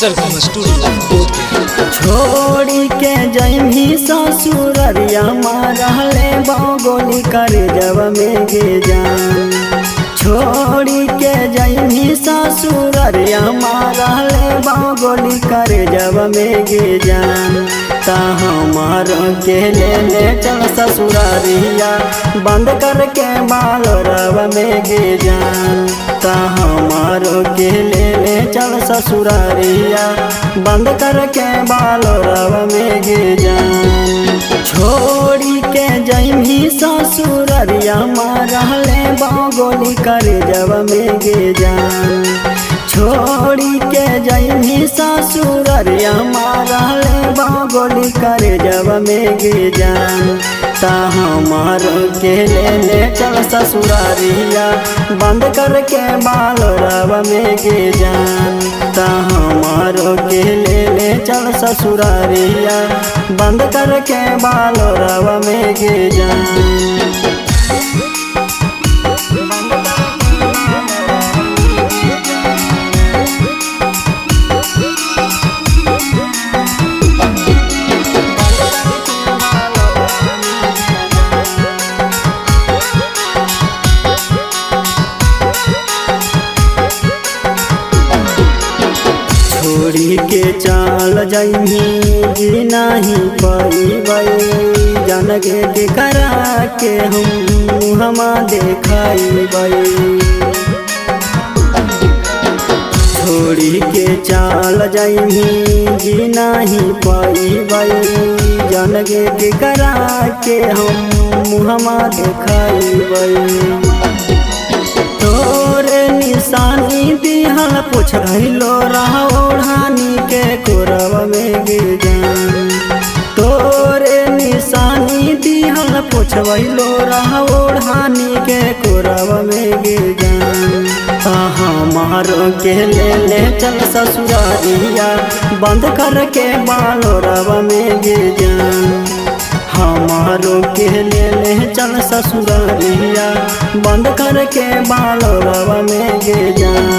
सरगम स्टूडियो बोधगया। छोड़ी के जैमी ससुररिया मारले गोली कर जब में गे जान। छोड़ी के जैमी ससुररिया मारले गोली कर जब में गे जान। ता हमार के ले ले चल ससुरारिया बंद करके बाल रब में गे जान। ता हमार के ले ले चल ससुरारिया बंद करके बाल रब में गे जान। छोड़ी के जैमी ससुररिया मारले गोली कर जब में गे जान। छोड़ी के जैमी ससुररिया मारले गोली कर जब में गे जान। ता हमार के ले ले चल ससुरारिया बंद करके बाल रब में गे जान। ता हमार के ले ले चल ससुरारिया बंद करके बाल रब में गे जान। छोड़ी के चाल जैमी जी नहीं पैबै जान के करा के हम हमा देखाइबै। छोड़ी के चाल जैमी जी नहीं पैबै जान के करा के हम हमा देखाइबै। तोरे निशानी दिहल पूछ रहिलो रह ओढ़ानी के कोरब में गे जान। तोरे निशानी दिहल पूछबैलो रह ओढ़ानी के कोरब में गे जान। हमार के ले ले चल ससुरारिया बंद करके बालो रब में गे जान। हमारो के ले ले चल ससुरारिया बंद करके बालो रब में गे जान।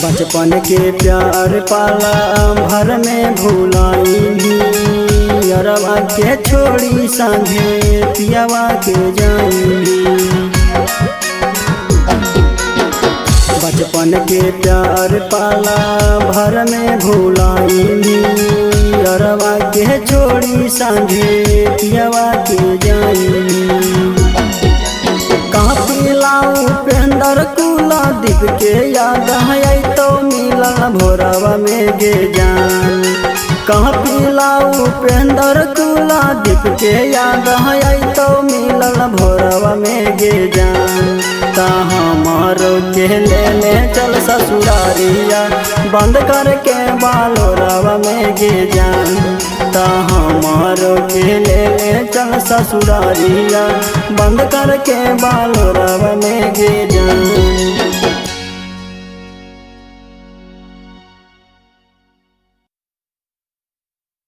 बचपन के प्यार पाला भर में भुलाई अरवा के छोड़ी संगे पियावा के जाई। बचपन के प्यार पाला भर में भुलाई अरवा के छोड़ी संगे पियावा के जाई। काफिला उपेंद्र कुला दीप के याद है तो मिलल भोरवा में गे जान। काफिला उपेंद्र कुला दीप के याद है तो मिलल भोरवा में गे जान। ता हमार के ले ले चल ससुरारिया बंद करके बालो रब में गे जान। ता हमार के ले ले चल ससुरारिया बंद करके बालो रब में गे